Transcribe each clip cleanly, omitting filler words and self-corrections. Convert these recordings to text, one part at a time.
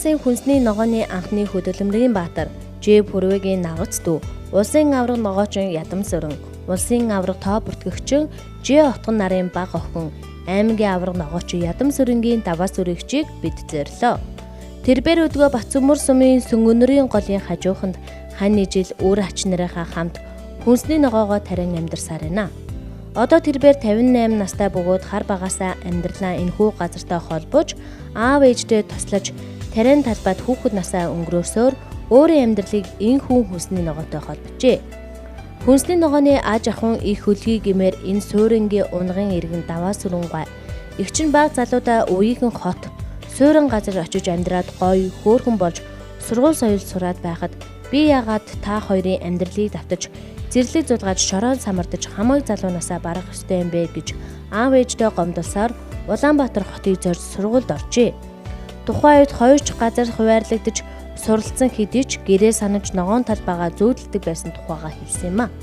улсын хүнсний ногооны анхны хөдөлмөрийн баатар, Ж Пүрвэгийн нагц дүү, улсын авраг ногоочин Ядамсүрэн, улсын авраг тоо бүртгэгчин Ж Отгон нарын баг охин, аймгийн авраг ногоочин Ядамсүрэнгийн даваа сүрэгчийг бид зорилоо. Тэрбээр өдгөө Батсөмөр сумын Сөнгөнөрийн голын хажууханд хань ижил үр ач нарынхаа хамт хүнсний ногоогоо тарин амьдарсаар байна. Одоо тэрбээр 58 настай бөгөөд хар багаасаа амьдралаа энэхүү газартай холбож, аав ээждээ туслаж, тариан талбайд хүүхэд насаа өнгөрөөсөөр өөрийн амьдралыг энэхүү хүнсний ногоотой холбожээ. Хүнсний ногооны аж ахуйн их хөлгий гэмээр энэ суурингийн унгын иргэн даваа сүрэнгуй. Эгч нь баг залуудаа үеийнхэн хот, суурин газар очиж амьдраад гоё, хөөрхөн болж сургууль соёл сураад байхад би яагаад та хоёрын амьдралыг давтаж зэрлэг зулгааж шорон самардаж хамаг залуунаасаа барах ёстой юм бэ гэж аав ээждээ гомдолсоор Улаанбаатар хотыг зорж сургуульд оржээ. Тухайн үед хоёр ч газар хуваарлагдаж суралцсан хэдий ч гэрээ санаж ногоон талбайгаа зүүдэлдэг байсан тухайгаа хэлсэн юм а.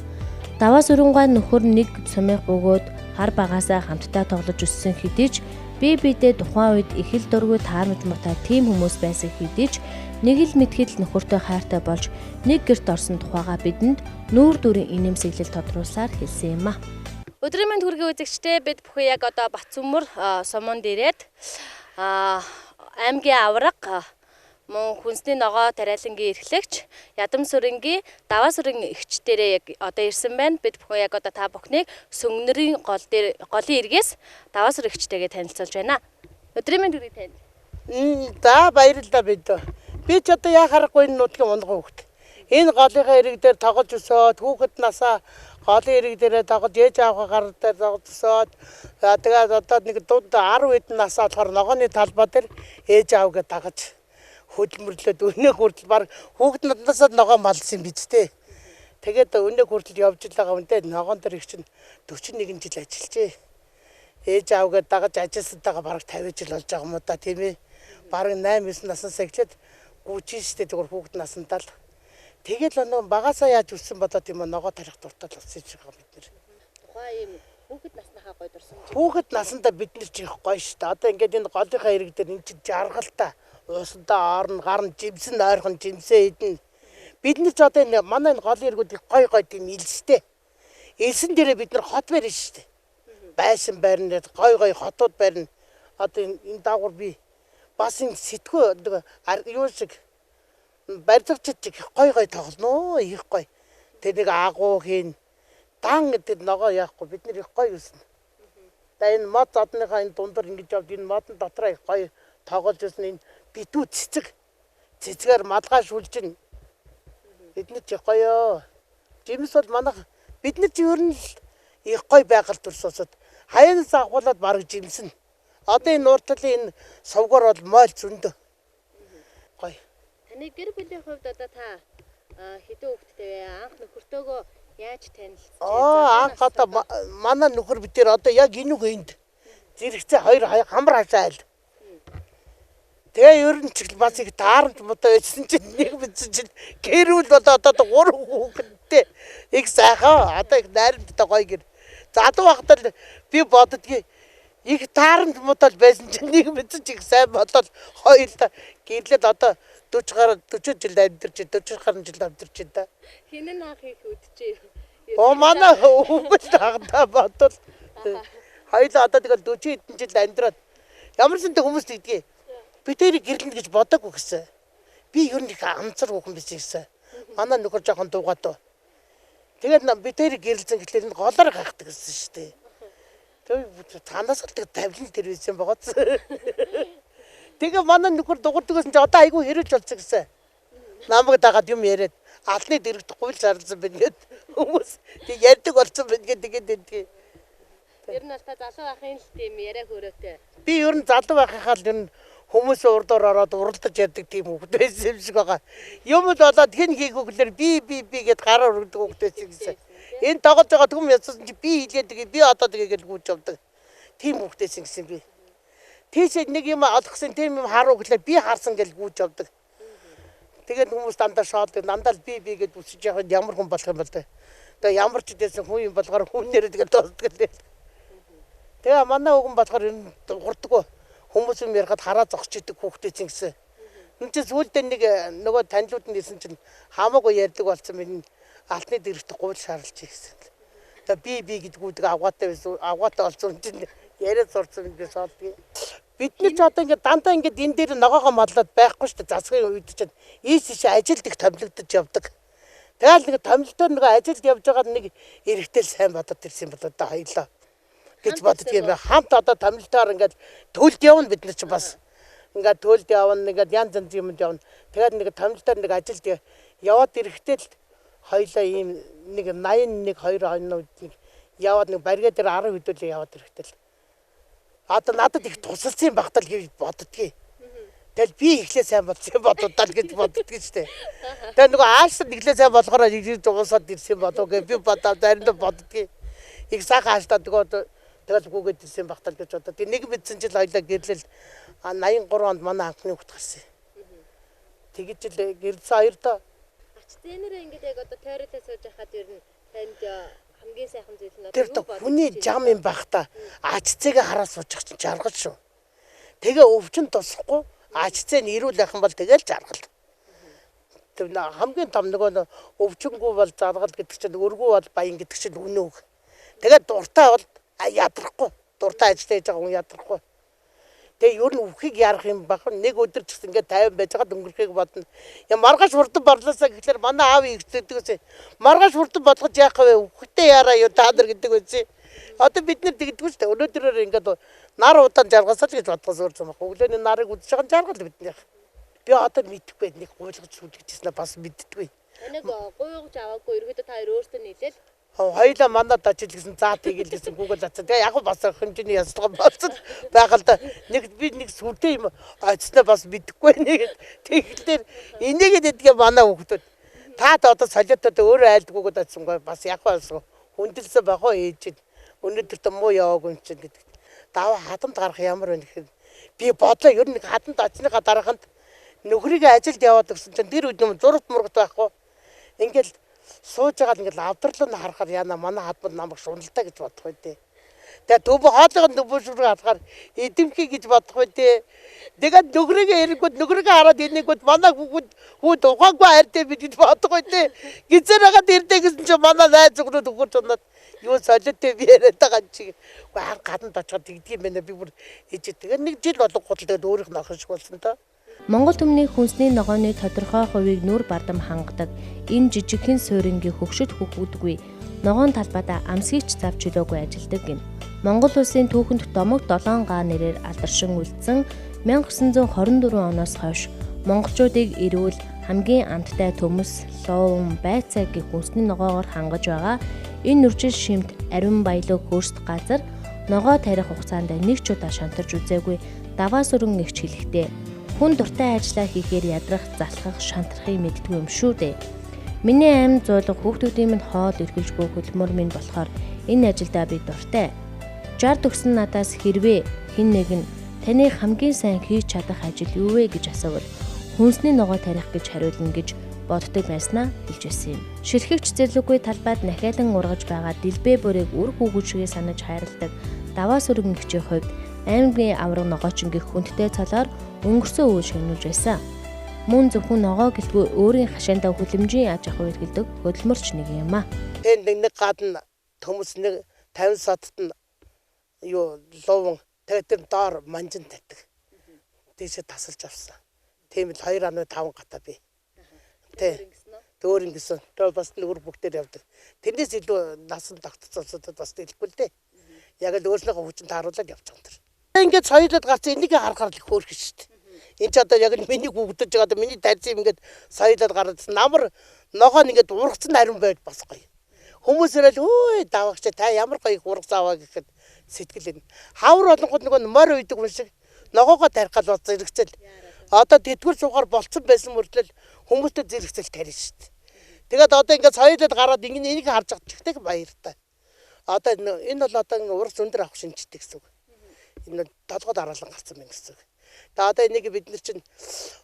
Даваа сүрэнгуй нөхөр нэг сумынх бөгөөд хар багаасаа хамтдаа тоглож өссөн хэдий ч бие биедээ тухайн үед их л дургүй таарамж муутай тийм хүмүүс байсан хэдий ч нэг л мэдхэд л нөхөртэй хайртай болж нэг гэрт орсон тухайгаа бидэнд нүүр дүрийн инээмсэглэл тодруулсаар хэлсэн юм а. Өдрийн мэнд хүргэе үзэгчдээ, бид бүхэн яг одоо Батсөмөр суманд ирээд аймгийн авраг мөн хүнсний ногоо тариалангийн эрхлэгч Ядамсүрэнгийн даваа сүрэн эгч дээрээ яг одоо ирсэн байна. Бид бүхэн яг одоо та бүхнийг Сөнгөнөрийн гол дээр голын эргээс даваа сүрэн эгчтэйгээ танилцуулж байна. Өдрийн мэнд хүргэе танд. За баярлалаа бид. Би ч одоо яа харахгүй энэ нутгийн унган хүүхэд. Энэ голынхаа эрэг дээр тоглож өсөөд, хүүхэд насаа голын эрэг дээрээ тоглож, ээж аавынхаа гар дээр тоглож өсөөд, тэгээд одоо нэг дунд 10 хэдэн насаа болохоор ногооны талбай дээр ээж аавгаа дагаж хөдөлмөрлөөд өнөөх хүртэл баг хүүхэд наснасаа ногоон малсан юм биз дээ. Тэгээд өнөөх хүртэл явж л байгаа юм дээ. Ногоон дээр их чинь 41 жил ажиллажээ. Ээж аавгаа дагаж ажилласантайгаа бараг 50 жил болж байгаа юм уу та, тийм ээ. Бараг 8 9 наснасаа эхлээд гүйжин штэ зүгээр хүүхэд насандаа л. Тэгэл өнөө багасаа яаж өссөн болоо тийм үү, ногоо тарих дуртай л болсон юм шиг байгаа бид нэр. Тухайн ийм хүүхэд насныхаа гой дурсан. Хүүхэд насандаа бид нар ч их гоё штэ. Одоо ингээд энэ голынхаа ирэг дээр энэ чинь жаргалтай. Уусандаа орно, гарна, жимсэн ойрхон, жимсээ идэнэ. Бид нар ч одоо энэ манай энэ голын иргүүд их гой гой тийм илстэй. Илсэн дээрээ бид нар хот барина штэ. Байшин барина, гой гой хотууд барина. Одоо энэ даагуур би бас энэ сэтгүү юу шиг барьцагчид их гой гой тоглоно, их гой. Тэр нэг агуу хийн дан гэдэг ногоо яахгүй бид нар их гой өснө. За энэ мод зодныхаа энэ дундор ингэж явд, энэ модон дотроо их гой тоглож өснө. Энэ битүү цэцэг цэцгээр малгай шүлжин. Бид нар ч их гоё. Жимс бол манайх бид нар ч ер нь их гой байгаль төрс усад хаяанаас авахуулаад бараг жимсэн. Одоо энэ нуур талын энэ сувгаар бол мойл зөндөө. Гоё. Таны гэр бүлийн хувьд одоо та хэдэн хүүхэдтэй вэ? Анх нөхөртөөгөө яаж танилцжээ? Анх одоо манай нөхөр бид тэр одоо яг энэ үг энд зэрэгцээ хоёр хамар хашаа айл. Тэгээ ер нь ч бас их таарамж муутай байсан чинь нэг мэдсэн чинь гэрүүл болоо одоо 3 хүүхэдтэй их сайхан одоо их найрамдтай гоё гэр. Залуу байхдаа л би боддгийг их таарамж муутай байсан чинь нэг мэдсэн чинь их сайн болоод хоёулаа гэрлээд одоо 40 гаруй 40 жил амьдарч 40 гаруй жил амьдарч да. Хэн нь анх их үдчээ? Манай өвгөл хагадаа бодвол хоёулаа одоо тэгэл 40 хэдэн жил амьдраад ямар ч юм хүмүүс тэгдгийг. Би тэрийг гэрлэнэ гэж бодоагүй гэсэн. Би ер нь их амцар хүүхэн байсан гэсэн. Манай нөхөр жоохон дуугаад дөө. Тэгээд би тэрийг гэрлэсэн гэхлээр энэ голоор гайхдаг гэсэн шүү дээ. Тэгээд танаас л тэг тавилан тэр байсан байгааз. Тэгээ манай нөхөр дуурдаг гэсэн чи одоо айгүй хэрүүлж болсон гэсэн. Намайг дагаад юм яриад алны дэрэгт гуйл зарлсан байна гэд хүмүүс тэг ярьдаг болсон байна гэд тэгээд байдаг. Ер нь бол та залуу байхын л тийм яриа хөрөөтэй. Би ер нь залуу байхынхаа л ер нь хүмүүсийн урдуур ороод уралдаж ярьдаг тийм хүүхэд байсан юм шиг байгаа. Юм л болоод хэн хийх үгээр би би би гэд гараа өргөдөг хүүхэд байсан гэсэн. Энэ тоглож байгаа түм яцсан чи би хийлээд тэгээ би одоо тэгээ гэж гүйж явдаг. Тийм хүүхэд байсан гэсэн би. Тийшээ нэг юм олгосон тийм юм харуу гэхлээр би харсан гэж гүйж явдаг. Тэгээд хүмүүс дандаа шоолдог. Дандаа л би би гэд үсэж явах ямар хүн болох юм бол тэ. Тэгээ ямар ч дэсэн хүн юм болохоор хүн нэрээ тэгээд дуустдаг лээ. Тэгээ манай хүүхэн болохоор энэ дуурдаггүй. Хүмүүс юм ярихад хараа зогсож идэг хүүхдээ чинь гэсэн. Энд чинь сүүлдээ нэг нөгөө танилуд нь ирсэн чинь хамаагүй ярьдаг болсон минь алтны дэрэгт гуйл шаарлж гэсэн. Тэгээ би гэж гүдэг авгаатай байсан. Авгаатай болсон чинь яриад сурцсан юм би соолдгийг. Бид нар ч одоо ингээд дандаа ингээд энэ дээр ногоогоо модлоод байхгүй шүү дээ. Засгийн үед чинь ийш тийш ажилд их томилогдож явдаг. Тэгэл нэг томилтоор нөгөө ажилд явж байгаа нэг эрэгтэй сайн бодод ирсэн болоо да хоёлоо гэж боддөг юм байна. Хамт одоо томилтоор ингээд төлд явна бид нар чинь бас. Ингээд төлд явна, ингээд янз янз юмд явна. Тэгээд нэг томилтоор нэг ажилд яваад ирэхдээ л хоёлоо ийм нэг 81 2 оны үед нэг яваад нэг барьгаа дээр 10 хэдүүлээ яваад ирэхдээ л одоо надад их тусалсан багтал гэж боддгийг. Тэгэл би эхлээ сайн болсон юм бододоо л гэж боддгийг шүү дээ. Тэгээ нөгөө ааш нэглээ сайн болохоор ирж уусаад ирсэн болов гэж би бодоод заримдаа боддгийг. Их сайхан ааштай нөгөө тэгэл гүгээд ирсэн багтал гэж бодод. Тэг нэг мэдсэн жил хоёлаа гэрлэл 83 онд манай анхны хүүхд гарсан. Тэгэж л гэрэлсэн хоёр доо. Ач зээнэрээ ингээд яг одоо тойролоо сууж байхад ер нь танд хамгийн сайхан зүйл нь тэр хүний жам юм байх та ач зээгээ хараа суучих чинь жаргал шүү. Тэгээ өвчин тусахгүй ач зээ нь ирүүл байх юм бол тэгэл жаргал. Тэр хамгийн том нөгөө өвчнгүй бол жаргал гэдэг чинь өргүү бол баян гэдэг чинь үнэн үг. Тэгээд дуртай бол ядрахгүй. Дуртай ажиллаж байгаа хүн ядрахгүй. Тэгээ ер нь үхийг ярах юм баг. Нэг өдөр ч гэсэн ингээд 50 байж байгаад өнгөрөхийг бодно. Я маргааш хурдан борлоосаа гэхлээр манай аав ихсэдэг гэсэн. Маргааш хурдан болгож яах вэ? Үхтэй яраа юу та нар гэдэг байсан. Одоо бид нэр тэгдэггүй шүү дээ. Өнөөдрөөр ингээд нар удаан жаргасаа л гэж бодгоос өөр юм баг. Өглөөний нарыг үзэж байгаа жаргал биднийх. Би одоо мэдэхгүй нэг гуйлгаж сүлгэжсэн бас мэддэггүй. Нэг гуйгаж аваагүй ерөөдөө та хоёр өөртөө нийлээл. Хоёлаа манад очил гэсэн заа тэгэл гэсэн Google ацсан. Тэгээ яг бас хэмжээний яслага болсон байх л да. Нэг би нэг сүртэй юм очсноо бас мэдэхгүй нэг. Тэгэхээр энийгээд эдгээ манай хүүхдүүд таад одоо солиотод өөрөө айлдгүйгээд очсонгүй бас яг бас хүндэлсэн байх уу ээж чинь. Өнөөдөр тэ муу яваагүй юм чинь гэдэг. Даваа хадамд гарах ямар байна гэхээр би бодлоо ер нь хадамд очсныхаа дарааханд нөхрийгээ ажилд яваад өгсөн чинь тэр үед юм зурагт мурагт байхгүй. Ингээл сууж байгаа л ингээл авдрал нь харахаар яана манай хадмад намайг шуналтай гэж бодох бай тээ. Тэгээ төв хоолойг нь нөбөшрөө харахаар эдэмхий гэж бодох бай тээ. Тэгээд нөхрийгээ ирэнгүүт нөхрийгээ хараад энийгүүд манай хүүхэд хүүд ухаангүй хайртай би гэж бодох бай тээ. Гизээр хагаад ирдэ гэсэн чинь манай найз зөвхөн өгөрч унаад юу солиотой би яриад байгаа юм чи. Үгүй хар гаданд очиход тэгдэг юм байна би бүр ээж. Тэгээд нэг жил болон гутал тэгээд өөрийнх нь охин шиг болсон доо. Монгол түмний хүнсний ногооны тодорхой хувийг нүр бардам хангадаг энэ жижигхэн суурингийн хөгшөд хөхүүдгүй ногоон талбайдаа амсгийч зав чөлөөгүй ажилдаг юм. Монгол улсын түүхэнд домог 7 га нэрээр алдаршин үлдсэн 1924 оноос хойш монголчуудыг эрүүл хамгийн амттай төмөс, лууван, байцаа гэх хүнсний ногоогоор хангаж байгаа энэ нүрчил шимт ариун баялаг хөрст газар ногоо тарих хугацаанд нэг ч удаа шантарч үзээгүй даваа сүрэн нэгч хэлэхтэй. Хүн дуртай ажиллаа хийхээр ядрах, залхах, шантрахыг мэддгүй юм шүү дээ. Миний амь зуулга хүүхдүүдийн минь хоол эргэлж буй хөдөлмөр минь болохоор энэ ажилдаа би дуртай. 60 төгсөн надаас хэрвээ хэн нэг нь таны хамгийн сайн хийж чадах ажил юу вэ гэж асуувал хүнсний ногоо тарих гэж хариулна гэж боддог байснаа хэлж байсан юм. Ширхэгч зэрлэггүй талбайд нахиалан ургаж байгаа дэлбэ бүрийг үр хүүхүүшгээ санаж хайрладаг даваа сүргэн гिचийн хувьд аймгийн авраг ногоочингийн хүндтэй цолоор өнгөрсөн үе шагнуулж байсан. Мөн зөвхөн ногоо гэлгүй өөрийн хашаандаа хүлэмжийн аж ахуй эрхэлдэг хөдөлмөрч нэг юм а. Тэнд нэг гадна төмөс нэг 50 садт нь юу лууван тэгээд тэр доор манжин тавьдаг. Тийшээ тасалж авсан. Тийм л 2.5 гата би. Тэ. Дөөр ингэсэн. Тэр бас нөр бүгдээр явдаг. Тэрнээс илүү насан тогтцолсод бас дэлгүй л дээ. Яг л өөрснийхөө хүчин тааруулаад явж байгаа юм тэр. Ингээд соёлоод гарсан энийг харахаар л хөөрхөн шүү дээ. Энд ч одоо яг л миний хүүхдэж байгаа одоо миний тайзан юм ингээд соёлоод гараад намар ногоо нь ингээд ургацсан ариун байд бас гоё. Хүмүүс ирэл өө даваагч та ямар гоё ургац аваа гэхэд сэтгэл энэ. Хавар болонгод нөгөө морь уйдаг хүн шиг ногоогоо тарих гал бод зэрэгцэл. Одоо тэдгүр суугаар болцсон байсан мөртлөл хүмүүстэй зэрэгцэл тарина шүү дээ. Тэгээд одоо ингээд соёлоод гараад ингэ энийг харж байгаа чихтэй баяртай. Одоо энэ бол одоо ургац өндөр авах шинжтэй гэсэн үг. Энэ толгой дараалан гарсан байна гэсэн үг. Тэгээ одоо энийг бид нар чинь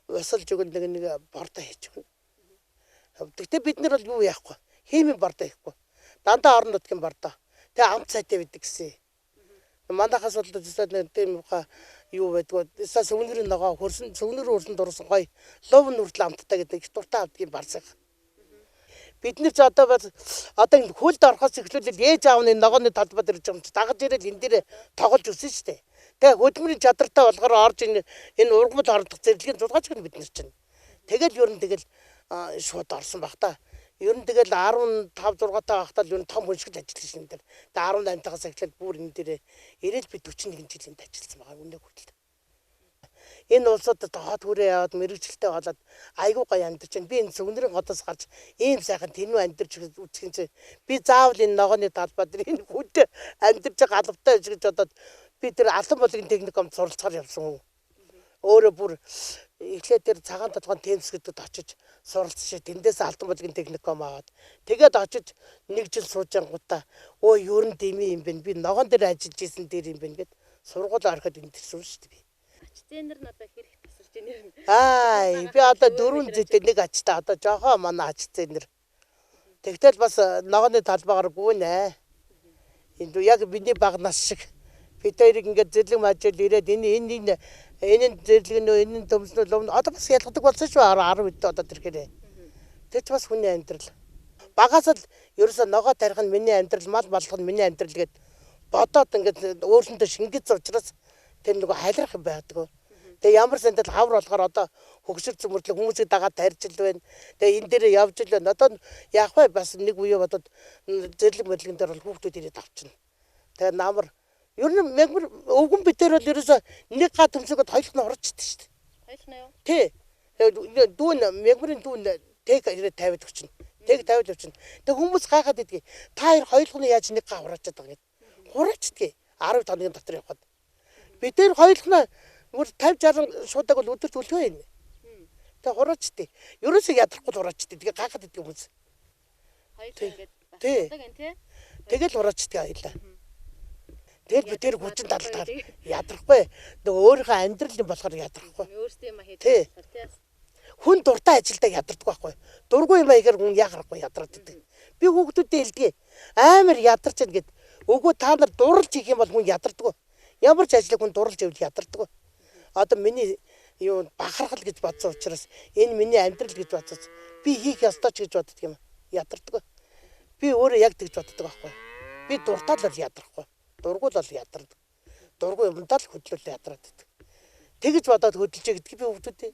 усалж өгөн нэг нэг бордоо хийж өгнө. Гэхдээ бид нар бол юу яахгүй. Химийн бордоо хийхгүй. Дандаа орон нутгийн бордоо. Тэгээ амт сайтай байдаг гэсэн. Манайхаас бол нэг тийм Юу байдгүй. Эсаа сөвнөрийн ногоо хөрсөн сөвнөр хөрсөн дурсан гоё лув нүртэл амттай гэдэг их дуртай авдгийн барсаг. Бид нар ч одоо бас одоо энэ хөлд орохоос эхлүүлэл ээж аав нь ногооны талбай дээр юм чи дагаж ирэл энэ дээр тоглож өссөн шүү дээ. Тэгээ хөдөлмөрийн чадвартай болохоор орж энэ ургамал ордох зэрлэгийн зулгаач гэн бид нар чинь. Тэгэл ер нь тэгэл шууд орсон баг та. Ер нь тэгэл 15 6 таа байхдаа л ер нь том хүн шиг л ажилласан шин дээр. Тэгээ 18 тагаас эхлээд бүр энэ дээр ирээл би 41 жил энд ажилласан байгаа үнэ хүртэл. Энэ улсуудад хот хүрээ яваад мэрэгчлээ болоод айгүй гоё амьдарч байна. Би энэ сүгнэрийн хотоос гарч ийм сайхан тэнүү амьдарч үзэх юм чи би заавал энэ ногооны талбай дээр энэ хүнд амьдарч байгаа албатай гэж бодоод би тэр Алан булгийн техникумд суралцахаар явсан хүн. Өөрөө бүр эхлээд тэр цагаан толгойн Темс гэдэгт очиж суралцсан шээ. Тэндээс Алдан булгийн техникум аваад тэгээд очиж нэг жил сууж ангуудаа өө ер нь дэмий юм бэ. Би ногоон дээр ажиллаж исэн дээр юм бэ гэд сургууль ороход энэ төрсөн шүү дээ би. Ач зээнэр нь одоо хэрэг тасарч ийн юм. Аа би одоо 4 зэтэй нэг ачтай одоо жохоо манай ач зээнэр. Тэгтэл бас ногооны талбайгаар гүнэ. Энд яг миний баг нас шиг бид хоёрыг ингээд зэрлэг мажил ирээд энэ энэ энэ энэ зэрлэг нөө энэ төмснөө лув одоо бас ялгадаг болсон шүү 10 үедээ одоо тэрхээр. Тэр ч бас хүний амьдрал. Багаас л ерөөсөө ногоо тарих нь миний амьдрал, мал маллах нь миний амьдрал гэд бодоод ингээд өөрсөндөө шингэц учраас тэр нөгөө халирах юм байдаг. Тэгээ ямар сандал хавар болохоор одоо хөгшөрсөн мөртлөө хүмүүсийг дагаад тарьж л байна. Тэгээ энэ дээр явж л байна. Одоо яах вэ? Бас нэг үе бодоод зэрлэг мэрлэгэн дээр бол хүүхдүүд ирээд авчна. Тэгээ намар ер нь мягмар өвгөн битэр бол ерөөсөө нэг га төмсөгөд хоёулах нь орчдөг шүү дээ. Хоёулах нь юу? Тий. Тэгээ дүүн мягмарын дүүн тэг ирээд тавиад өчнө. Тэг тавиад өчнө. Тэгээ хүмүүс гайхаад идэгий. Та хоёр хоёулах нь яаж нэг га хураачаад байгаа юм. Хураачдгийг 10 хоногийн дотор явхад. Бид тэр хоёулах нь бүр 50 60 шуудаг бол өдөрт үлхөө юм. Тэгээ хураачдгийг. Ерөөсөө ядрахгүй хураачдгийг. Тэгээ гайхаад идэгий хүмүүс. Хоёулах ингээд Тий. басдаг юм тий. Тэгэл хураачдгийг аялаа. Тэгэл би тэр хүчин талдаар ядрахгүй. Нөгөө өөрийнхөө амьдрал юм болохоор ядрахгүй. Өөрсдөө юм хийж Тий. болохоор тий. Хүн дуртай ажилдаа ядардаг байхгүй. Дургүй юм аягаар хүн яхахгүй ядраад идэг. Би хүүхдүүдэд хэлдэг. Амар ядарч яана гэд. Үгүй та нар дурлж хийх юм бол хүн ядардаг. Ямар ч ажлыг хүн дурлж ивэл ядардаг. Одоо миний юу бахархал гэж бодсон учраас энэ миний амьдрал гэж бодсон. Би хийх ёстой ч гэж боддөг юм. Ядардаг. Би өөрөө яг тэгж боддог байхгүй. Би дуртай л бол ядрахгүй. Дургүй л бол ядардаг. Дургүй юмдаа л хөдлөл ядраад идэг. Тэгж бодоод хөдөлж гэдгийг би хүүхдүүдээ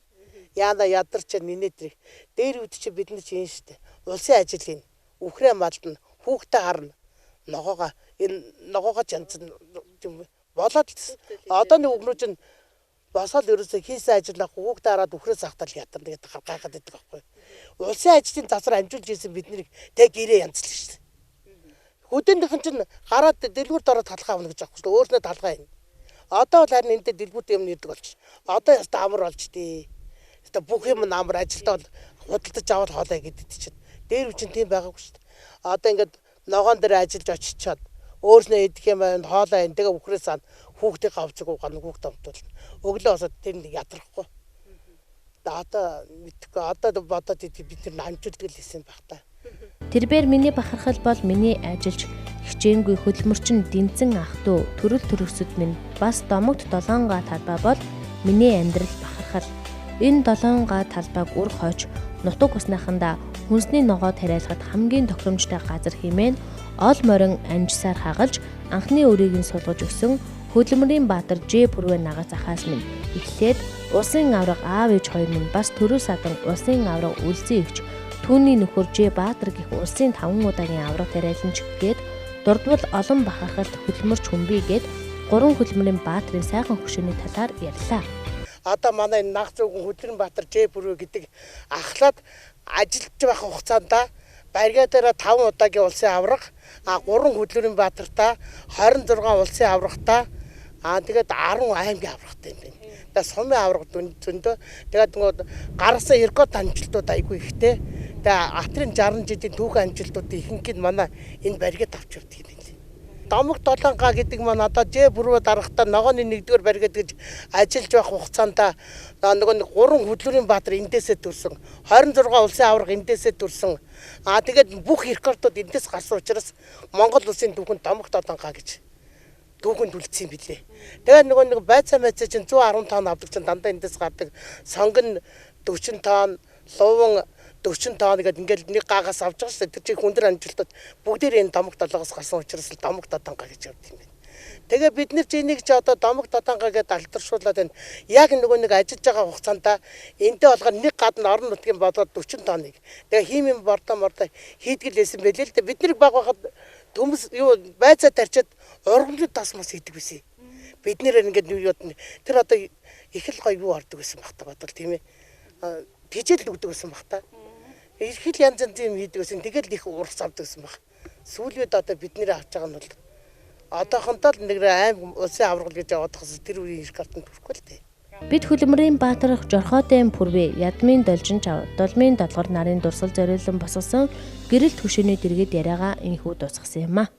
яана ядарч нинэ тэрэг. Дээр үд чи бид нар чи энэ штэ. Улсын ажил хийн. Үхрээ малдна, хүүхдээ харна. Ногоогоо энэ ногоогоо чанцсан юм болоод л одоо нэг өгнөж нь босоод ерөөсөө хийсэн ажил ах хүүхдээ хараад үхрээ сахтал ядарна гэдэг гайхаад байдаг байхгүй. Улсын ажлын засвар амжуулж исэн бид нарыг тэг гэрээ янзлаа штэ. Хөдөөнийхэн чинь гараад дэлгүүрт ороод талхаа авна гэж аахгүй шүү. Өөрснөө талхаа ин. Одоо бол харин энэ дэлгүүрт юм нэрдэг болчих. Одоо яста амар болж тий. Яста бүх юм амар ажилдаа бол худалдаж аваад хоолой гэдэг чинь. Дээр үе чинь тийм байгаагүй шүү дээ. Одоо ингээд ногоон дээр ажиллаж очичоод өөрснөө идэх юм байна, хоолой энэ тэгээ үхрээ сан хүүхдийн гавцаг угаана хүүхд амтуулна. Өглөө босоод тэр нэг ядрахгүй. Одоо мэдхгүй одоо бодоод идэх бид тэр намжуулдаг л хийсэн баг та. Тэрбээр миний бахархал бол миний ажилч хичээнгүй хөдөлмөрчин дэнцэн ах トゥ төрөл төрөсөд минь бас домогт долоон га талбай бол миний амьдрал бахархал. Энэ долоон га талбайг үр хойч нутаг усныхандаа хүнсний ногоо тариалахад хамгийн тохиромжтой газар хэмээн ол морин анжсаар хагалж анхны өрийг нь сулгаж өгсөн хөдөлмөрийн баатар Ж Пүрвэ нагаз ахаас минь эхлээд улсын аварга аав ээж хоёр минь бас төрөө садан улсын аварга үлзий эгч түүний нөхөр Ж Баатар гэх улсын 5 удаагийн аварга тариаланч гээд дурдвал олон бахархалт хөдөлмөрч хүн бий гээд гурван хөдөлмөрийн баатрын сайхан хөшөөний талаар ярьлаа. Одоо манай энэ наг зүгэн хөдөлмөрийн баатар Ж Пүрвэ гэдэг ахлаад ажиллаж байх хугацаанд бригадаараа 5 удаагийн улсын аварга, 3 хөдөлмөрийн баатартай 26 улсын аваргатай тэгээд 10 аймгийн аваргатай юм байна. Тэгээд сумын аварга зөндөө. Тэгээд нөгөө гаргасан рекорд амжилтууд айгүй ихтэй. Тэгээд атрын 60 жилийн түүхэн амжилтуудын ихэнх нь манай энэ бригад авч явдаг юм байна. Домог долоон га гэдэг маань одоо Ж Пүрвэ дарагтаа ногооны 1-р бригад гэж ажиллаж байх хугацаанд нөгөө нэг 3 хөдөлмөрийн баатар эндээсээ төрсөн, 26 улсын аварга эндээсээ төрсөн. Тэгээд бүх рекордууд эндээс гарсан учраас Монгол улсын түүхэнд домог долоон га гэж Түүхэнд үлдсэн юм билээ. Тэгээд нөгөө нэг байцаа майцаа чинь 110 тонн авдаг чинь дандаа эндээс гардаг. Сонгон 40 тонн, луван 40 тонн гэдэг ингээд нэг гаагаас авч байгаа шүү дээ. Тэр чинь хүндэр амжилтад бүгдээр энэ домог долоогоос гарсан учраас л домог додонга гэж явд юм байна. Тэгээ бид нар чи энийг чи одоо домог додонга гэдээ алдаршуулад байна. Яг нөгөө нэг ажиллаж байгаа хугацаанд энтэй болгоор нэг гадна орон нутгийн болоод 40 тонныг. Тэгээ химийн бордоо мордоо хийдгэл байсан байлээ л дээ. Бид нар баг байхад төмс юу байцаа тарчаад ургамлын тас мас хийдэг байсан. Бид нэр ингээд юу яд тэр одоо их л гоё юу ордог байсан баг та бодвол тийм ээ. Тижэл өгдөг байсан баг та. Их л янз янзын юм хийдэг байсан. Тэгэл их урагц авдаг байсан баг. Сүүлийн үед одоо бид нэр авч байгаа нь бол одоохондоо л нэг аим улсын аваргал гэж яваад тахс тэр үеийн их картанд хүрэхгүй л дээ. Бид Хөлөмрийн Баатар Жорхоодын Пүрвэ, Ядмын Должин чав, Дулмын Долгор нарын дурсгал зориулан босгосон гэрэл түшөөний дэргэд яриагаа энхүү дуусгасан юм а.